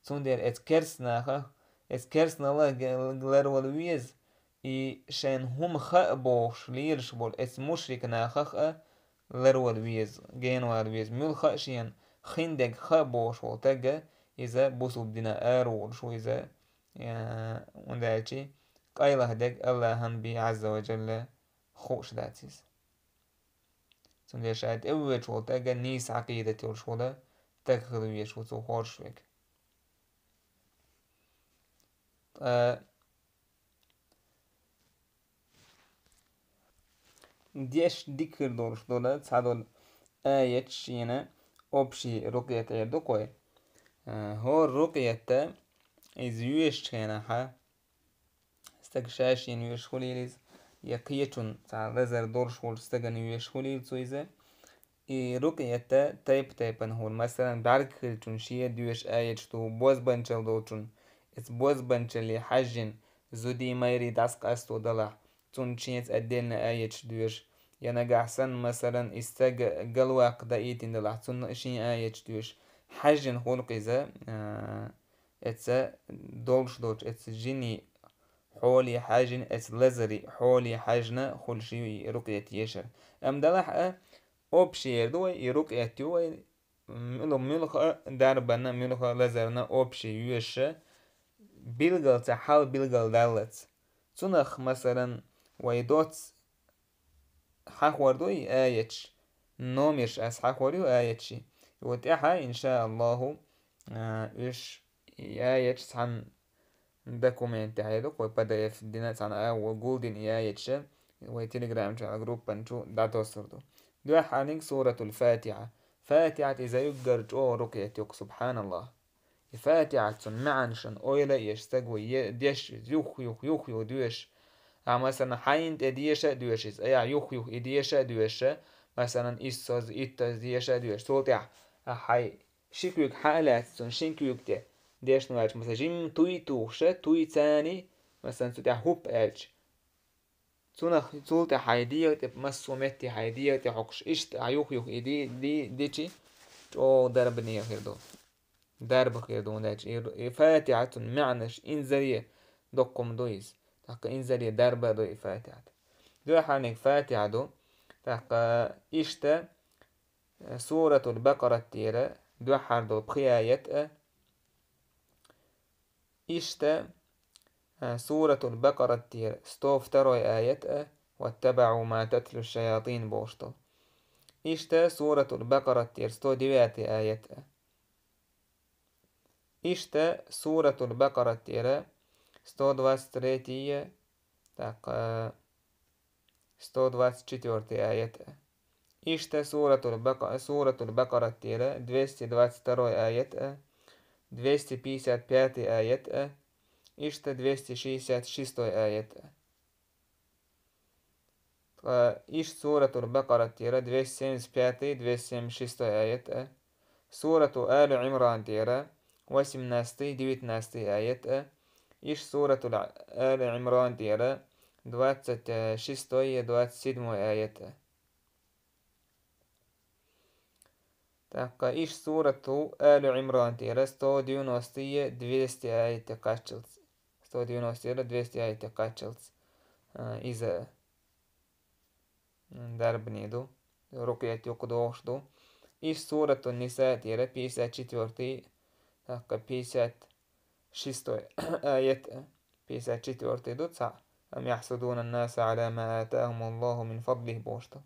Цундела эцу керстанахах, эцу керстаналла ларвала веза, и шайна хӀума хаа бохуш лелаш болу эцу мушрик нахах а ларвала веза, генавала веза. Муьлхха а шена хин дерг хаа бохуш волу тагга, иза бусулба дина араволуш ву иза, я, хӀунда аьлча къайлаха дерг АллахӀан бен, Ӏазза ва Джалла, хууш дац иза. Цундела ша тӀевоьдуш волу тагга нийса Ӏакъидат йолуш волу таг хила везаш ву цо хоржуш верг. Ткъа деш дика хир долуш долу цхьадолу аяташ шена общий рукъет эр ду-кх вай. ХӀора рукъета иза йоьшучу хенахьа, стаг ша шена йоьшуш хуьлийла иза, я кхечунна цхьа лазар долуш волчу стагана йоьшуш хуьлийла цо иза. И рукъета тайп-тайпана хуьлу, масалан, бӀаьрг хиллачунна шен доьшу аяташ ду, бозбанчалла долчунна, эцу бозбанчалле хьаьжжина, зудий, майрий дӀасакъасто далахь, цунна шеца отдельно аяташ доьшу, я нагахь санна, масалан, и стаг галваккха даийтина делахь, цунна шен аяташ доьшуш, хьаьжжина хуьлу-кх иза, а, эца долуш долчу, эца жинийн хьоле хьаьжжина, эца лазарийн хьоле хьаьжжина хуьлуш ю и рукъет ешар. Амма делахь а, общий эр ду вай, и рукъет ю вай, муьлха, муьлха а дарбанна, муьлха а лазарна общий йоьшуш, билггал ца хьал билггал даллалц. Цунах, масалан, вай доцца хьахор ду и аяташ, номерш ас хьахор ю аяташи. И вот тӀаьхьа, иншааллаху, а, уьш и аяташ цхьана документ тӀехь ду, кхой П Д Ф дина цхьана агӀо гулдина и аяташ, вай Telegram чу, группан чу дӀатоссур ду. Дуьххьарниг Суратул Фатиха. Фатихат иза уггар чӀогӀа рукъет ю-кх, субханаллах. И Фатихат цунна маьӀнашна ойла а еш, стаг ву е-, деш иза, юх-юх, юх-юх доьшуш. Ахьа, масалан, хьайна тӀе деша а доьшу иза, айхьа юх-юх и деша а доьшу, масалан, иссаза, иттаза деша а доьшу. Цул тӀаьхьа ахьа хьайн ши куьг хьа а лаьцна цунна шин куьг тӀе дешна ваьлча, масалан, жимма туй тухуша, туй цани, масалан, цу тӀехь хӀуп аьлча. Цунах, цул тӀе хьайн дегӀа тӀе, массо а метте хьайн дегӀа тӀе хьокхуш, иштта хьан юх-юх и ди-, ди-, дичи, чӀогӀа дарбане хир ду. Дарба хир ду, хӀунда аьлча и, и Фатихат цунна маьӀнаш инзаре доккхум ду иза. ТӀаккха инзаре дарба а ду и Фатихат. Дуьххьарниг Фатиха ду. ТӀаккха иштта, э, Суратул Бакъарат тӀера дуьххьара долу пхи аят а, иштта, а, Суратул Бакъарат тӀера сто второй аят а, «واتبعوا ما تتلو الشياطين» бохуш долу. Иштта Суратул Бакъарат тӀера сто девятый аят а. Иштта Суратул Бакъарат тӀера сто двадцать третий, тӀаккха сто двадцать четвёртый аят а. Иштта Суратул Бакъа-, Суратул Бакъарат тӀера двести двадцать второй аят а, двести пятьдесят пятый аят а, иштта двести шестьдесят шестой аят а. Ткъа иштта Суратул Бакъарат тӀера двести семьдесят пятый, двести семьдесят шестой аят а. Сурату Али Имран тӀера восемнадцатый, девятнадцатый аят а. Иштта Суратул Али Имран тӀера двадцать шестой, двадцать седьмой аят а. ТӀаккха иштта Сурату Али Имран тӀера сто девяностый, двести аят тӀе кхаччалц. Сто девяностый тӀера двести аят тӀе кхаччалц, а, иза дарбане ду, рукъет юкъа догӀуш ду. Иштта Сурату Ниса тӀера пятьдесят четвёртый, тӀаккха пятьдесят шестой аят а, пятьдесят четвёртый ду цхьаъ. «أم يحسدون الناس على ما آتاهم الله من فضله» бохуш ду.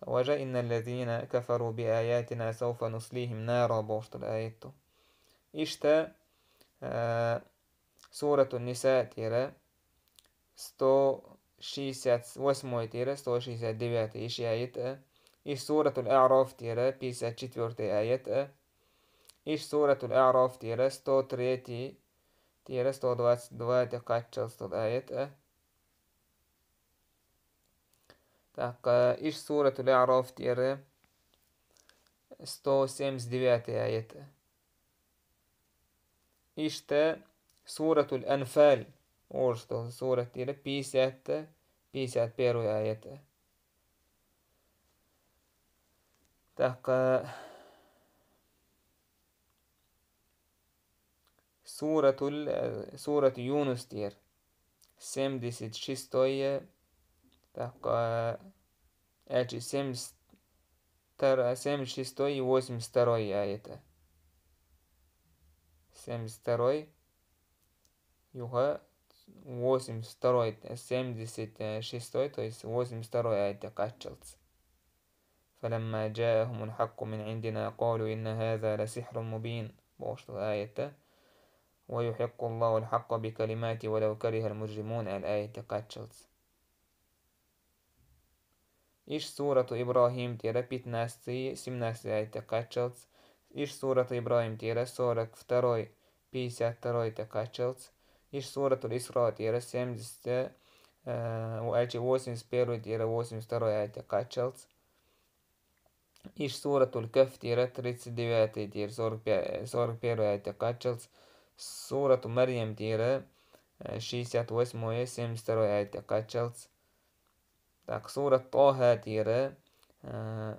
«وجاء إن الذين كفروا بآياتنا سوف نصليهم نارا» бохуш долу аят ду. Иштта, а, Сурату Ниса тӀера сто шестьдесят восьмой тӀера сто шестьдесят девятый и ши аят а. Иштта Суратул Аъраф тӀера пятьдесят четвёртый аят а. Иштта Суратул Аъраф тӀера сто третий тӀера сто двадцать два тӀе кхаччалц долу аят а. ТӀаккха иштта Суратул Аъраф тӀера сто семьдесят девятый аят а. Иштта Суратул Анфал, орус долу сурат тӀера пятьдесят, пятьдесят первый аят а. ТӀаккха Суратул, э, Сурату Юнус тӀера семьдесят шестой, тӀаккха, аьлча семьдесят втор-, семьдесят шестой и восемьдесят второй аят а. Семьдесят второй, юха восемьдесят второй, семьдесят шестой, то есть восемьдесят второй аят тӀе кхаччалц. «فلما جاءهم الحق من عندنا قالوا إن هذا لسحر مبين» бохуш долу аят а. «ويحق الله الحق بكلماته ولو كره المجرمون» аьлла аят тӀе кхаччалц. Иштта Сурату Ибрахим тӀера пятнадцатый, семнадцатый аят тӀе кхаччалц. Иштта Сурату Ибрахим тӀера сорок второй, пятьдесят второй тӀе кхаччалц. Иштта Суратул Исра тӀера семьдесят, э, аьлча восемьдесят первый тӀера восемьдесят второй аят тӀе кхаччалц. Иштта Суратул Кахф тӀера тридцать девятый тӀера сорок пя-, сорок первый аят тӀе кхаччалц. Сурату Марьям тӀера, э, шестьдесят восьмой, семьдесят второй аят тӀе кхаччалц. Так, сурат Тоха тӀера, а,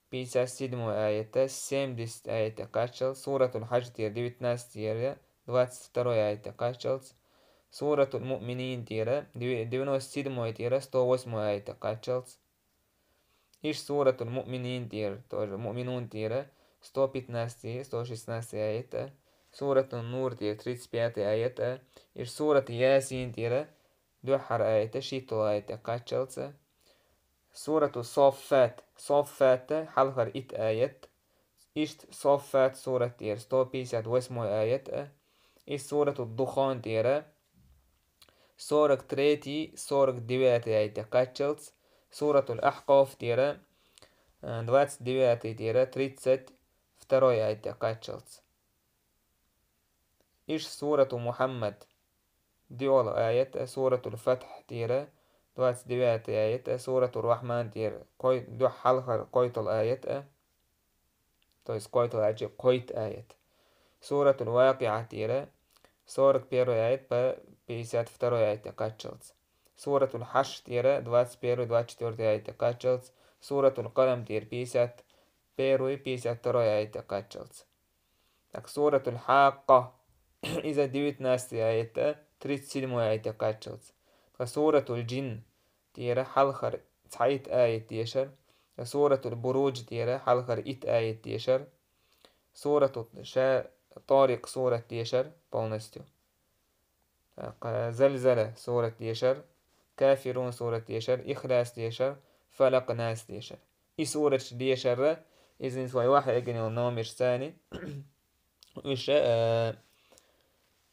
пятьдесят седьмой аята, семьдесят аята кхаччалц, суратул Хьаж тӀера девятнадцать тӀера, двадцать второй аята кхаччалц, суратул Муъминин тӀера, девя-, девяносто седьмой тӀера, сто восьмой аята кхаччалц. Иш суратул Муъминин тӀера, тоже Муъминун тӀера, сто пятнадцать, сто шестнадцать аята, суратул Нур тӀера, тридцать пятый аята, иш сурат Ясин тӀера, дуьххьара аята, шийтталгӀа аята кхаччалца. Сурату Соффат. Соффат, хьалхара итт аят. Иштта Соффат сурат тӀера сто пятьдесят восьмой аят а. Иш сурату Духан тӀера сорок третий, сорок девятый аята кхаччалц. Суратул Ахкъоф тӀера, э, двадцать девятый тӀера тридцать второй аята кхаччалц. Иш сурату Мухьаммад. ДиъолгӀа аят а, суратул Фатхь тӀера, двадцать девятый аят а, суратул Рахман тӀера кхой-, дуьххьалхара кхойтталгӀа аят а, то есть кхойтталгӀа аьлча кхойтта аят. Суратул Вакъиа тӀера, сорок первый аят по пятьдесят второй аят кхаччалц. Суратул Хьаш тӀера, двадцать первый, двадцать четвёртый аят кхаччалц. Суратул Къалам тӀера, пятьдесят первый, пятьдесят второй аят кхаччалц. Так, суратул Хьаккъа, иза девятнадцатый аят а, тридцать седьмой аят кхаччалц. Ткъа суратул Джин тӀера хьалхара цхьайтта аят дешар. Ткъа суратул Буруджа тӀера хьалхара итт аят дешар. Суратул Ша-, Торикъ сурат дешар полностью. ТӀаккха Залзала сурат дешар, Кафирун сурат дешар, Ихлас дешар, Фалакъ, Нас дешар. И сураташ дешар, иза вай вахьа эгина йолу номерш царни, уьш, э,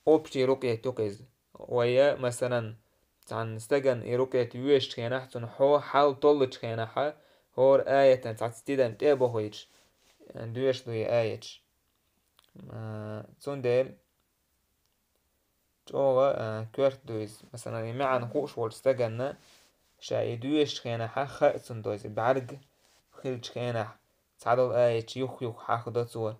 общий рукъет ю-кх иза. Вай, масалан, цхьана стагана и рукъет воьшучу хенахь, цунна хьо-, хьал толлучу хенахь, хӀора аятан цхьацца тидам тӀе а бохуьйтуш, э, доьшуш ду и аяташ. Э, цундела чӀогӀа, а, коьрта ду иза. Масалан, и маьӀна хууш волчу стаганна, ша и доьшучу хенахь хаа цунна, то есть бӀаьрг хиллачу хенахь, цхьадолу аяташ юх-юха хьахадо цо.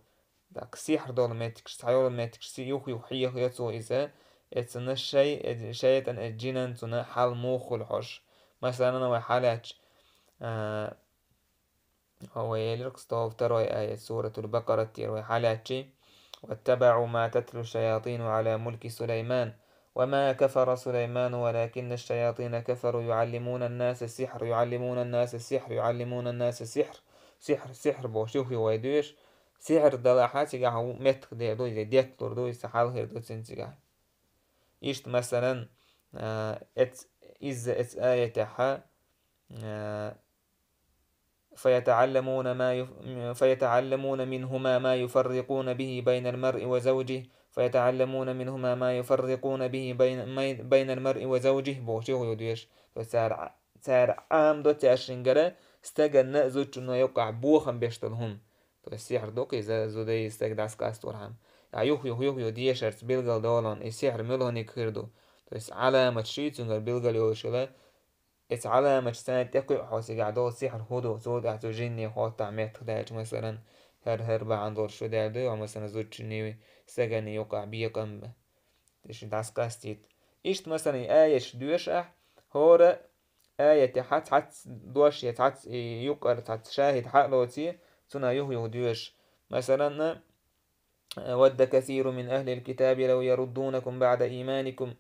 Так, сихьр долу меттигаш, цхьайолу меттигаш юх-юха хьехайо цо иза, эцунна шай-, э, шайтӀан, э, джинан цунна хьал муха хуьлу хьожуш. Масалан, вай хьалаьцча, а, Вай элира-кх сто второй аят, суратул Бакъарат тӀера вай хьалаьцчи: «واتبعوا ما تتلو الشياطين على ملك سليمان وما كفر سليمان ولكن الشياطين كفروا يعلمون الناس السحر، يعلمون الناس السحر، يعلمون الناس السحر». Сихьр, сихьр бохуш, юх-юха вай доьшу. Сихьр далахь, цигахь меттах дер ду, иза детталур ду, иза хьалхар ду цуьнан цигахь. Иштта, масалан, а, эц-, изза эцу аятехь, а, «فيتعلمون ما يف-، فيتعلمون منهما ما يفرقون به بين المرء وزوجه، فيتعلمون منهما ما يفرقون به بين، بين المرء وزوجه», бохуш юха ю доьшу. То есть цара, цара Ӏамадо цаьршингара стаганна а зудчунна а юккъахь бохам беш долу хӀума. То есть сихьр ду-кх иза, зуда и стаг дӀасакъасторхьама. Ахьа юха-юха, юха-юха дешарца билгал долу хьуна, и сихьр муьлханиг хир ду. То есть Ӏаламаташ ю цуьнгара билгал йолуш хила, эцу Ӏаламаташца тӀекхуьу хьо, цигахь долу сихьр хӀун ду, цул тӀаьхьа цу жинне хоттахь меттах даьлча, масалан, хӀара-хӀара бахьана долуш шу даьлла дуй, масалан, зудчунний, стаганний юккъахь бекъам бан. Иштта дӀасакъастийта. Иштта, масалан, и аяташ доьшу ахь, хӀора аятехь цхьацца дош я цхьацца и юккъара цхьацца шахӀид хьа а лоций, цунах юха-юха доьшу. Масалан, «ود كثير من أهل الكتاب لو يردونكم بعد إيمانكم،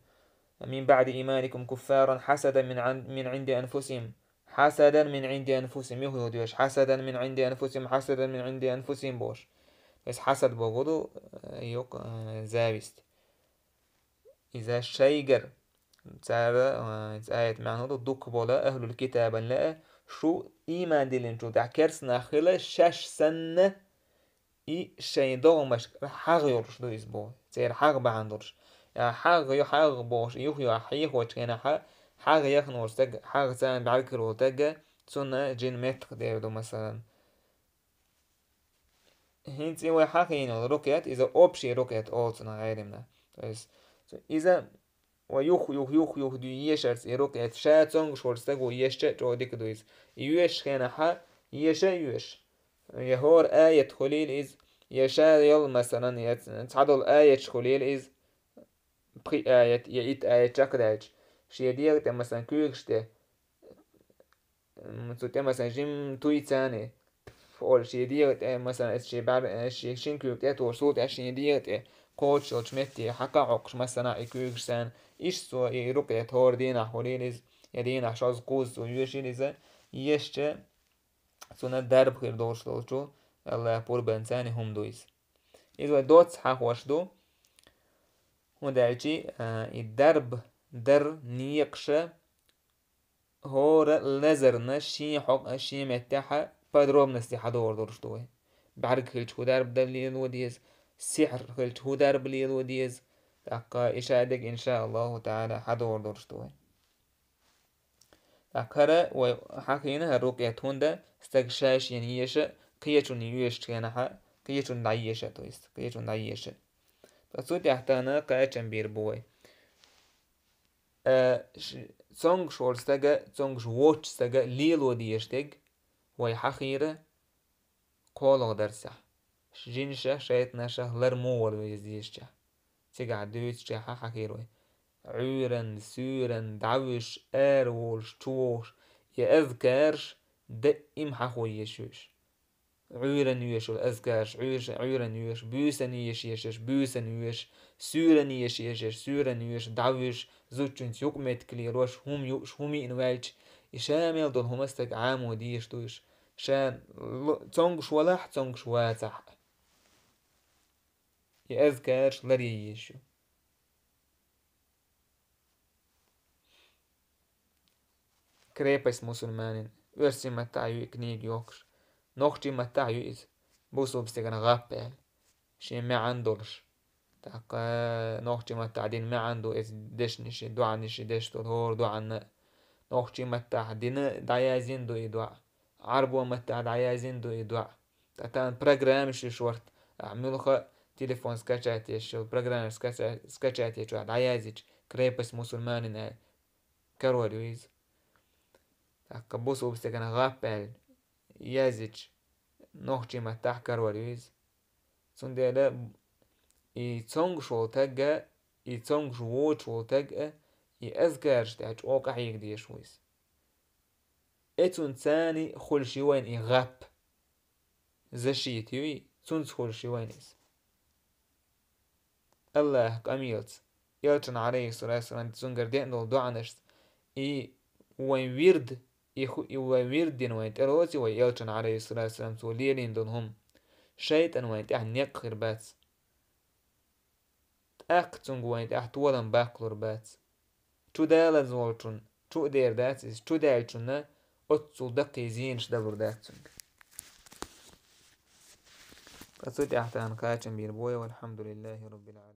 من بعد إيمانكم كفارا حسدا من عن-، من عند أنفسهم». «حسدا من عند أنفسهم», юха-юха доьшу. «حسدا من عند أنفسهم، حسدا من عند أنفسهم», бохуш. Иза хьасад бохург ду, э, юкъ-, э, зависть. Иза шайгара, цара, э, иза аят маьӀна ду, дукха болу ахӀлул китабан лаа, шу ийман диллинчул тӀаьхьа керстанах хила, шаьш санна, и шайн догӀмашкара хьагӀ йолуш ду иза боху. Церан хьагӀ бахьана долуш. Я хьагӀ ю, хьагӀ бохуш, юха-юха хьехочу хенахь, хьагӀ яхна волу стаг, хьагӀ царна бӀаьрг хир волу стаг, цунна жин меттах дер ду, масалан. ХӀинца и вай хьахийна йолу рукъет, иза общий рукъет олу цунах гӀайримна. То есть, иза Ва юх-юх, юх-юх ду ешарца и рукъет, ша цомгуш волу стаго ешча а чӀогӀа дика ду иза. И йоьшучу хенахь, еша а йоьшу. Я хӀора аят хуьлийла иза, я ша йолу, масалан, я ц-, цхьадолу аяташ хуьлийла иза, пхи аят, я итт аят чекхдаьлча, шен дегӀа тӀе, масалан, куьйгаш тӀе, м, цу тӀе, масала, жим туй царна, олу шен дегӀа тӀе, масала, эс шен бӀар-, э, шен шин куьйга тӀе а тухуш, цул тӀаьхьа шен дегӀа тӀе кхочуш йолчу метте хьакха а Ӏоккхуш, массанхьа и куьйгаш царна, иштта цо и рукъет хӀора дийнахь хуьлийла иза, я дийнахь шозза, кхузза цо йоьшийла иза, ешча, цунна дарба хир долуш долчу, Аллахь пурбанца хӀума ду иза. Иза вай доцца хьахош ду, хӀунда аьлча, а, и дарба дар некъаша хӀора лазарна шен хьокъ-, шен меттехь подробности хьадогӀур долуш ду вай. БӀаьрг хилча хӀун дарба дан лело деза, сихьр хилча хӀун дарба лело деза, тӀаккха и шадерг, иншааллаху таӀала, хьадогӀур долуш ду вай. ТӀаккха хӀара вай хьахийна хӀара рукъет, хӀунда стаг ша-шена еша, кхечунна оьшучу хенахь, кхечунна дӀаеша, то есть, кхечунна дӀаеша. Ткъа цу тӀехь тахана кхачам бийр бу вай. Э, ш-, цомгуш волу стага, цомгуш воцучу стага лело дезаш дерг вай хьахийра кхоалгӀа дарсехь, жинашах, шайтӀанашах лар муха вала веза дезачехь. Цигахь дуьйцучехь хьахийра вай. Ӏуьйранна, суьйранна, дӀавуьжуш, ара волуш, чу вогӀуш, и азкараш даим хьахо езаш ю уьш. Ӏуьйранна оьшуш йолу азкараш, Ӏуьйш-, Ӏуьйранна оьшуш, буьйсанна еш ешаш, буьйсанна оьшуш, суьйранна еш ешаш, суьйранна оьшуш, дӀавуьжуш, зудчуьнца юкъаметтиг лелош, хӀума юуш, хӀума йиъна ваьлча, и ша мел долу хӀума стага Ӏамо дезаш ду уьш. Ша ло-, цомгуш валахь а, цомгуш вацахь а. И азкараш ларъян езаш ю. «Крепость мусульманин». Оьрсийн маттахь ю и книга йохкуш. Нохчийн маттахь ю иза. Бусулба стеган гӀап аьлла. Шен маьӀна долуш. ТӀаккха нохчийн маттахь дина маьӀна ду иза дешнаш, доӀанаш деш долу хӀора доӀанна. Нохчийн маттахь дина дӀаяздина ду и доӀа. Ӏарбо маттахь дӀаяздина ду и доӀа. Ткъа тахана программаш ю шорта. Ахь муьлхха телефон скачать еш йолу программаш скача-, скачать ечохь дӀаяздича, «Крепость мусульманин» аьлла, карор ю иза. ТӀаккха бусулба стеган гӀап аьлла яздича, нохчийн маттахь карор ю иза. Цундела и цомгуш волу таг а, и цомгуш воцуш волу таг а, и азкараш тӀехь чӀогӀа къахьега дезаш ву иза. Эцунца хуьлуш ю вайна и гӀап. Защита ю и, цунца хуьлуш ю вайна иза. Аллахь къамелаца, Элчан, Ӏалайхиссалату вассалам, цуьнгара деана долу доӀанашца, и вайн вирд, и ху-, и вайн вирд дина вайн тӀелоций вай Элчан, Ӏалайхиссалату вассалам, цо лелийна долу хӀума. ШайтӀан вайн тӀехь некъ хир бац. ТӀаккха цуьнга вайн тӀехь толам баккхалур бац. Чудалаза волчунна чу а дер дац иза, чудаьллачунна оццул даккхий зенаш далур дац цуьнга. Ткъа цу тӀехь тахана кхачам бийр бу вай, валхьамдулиллахи раббил Ӏаламин.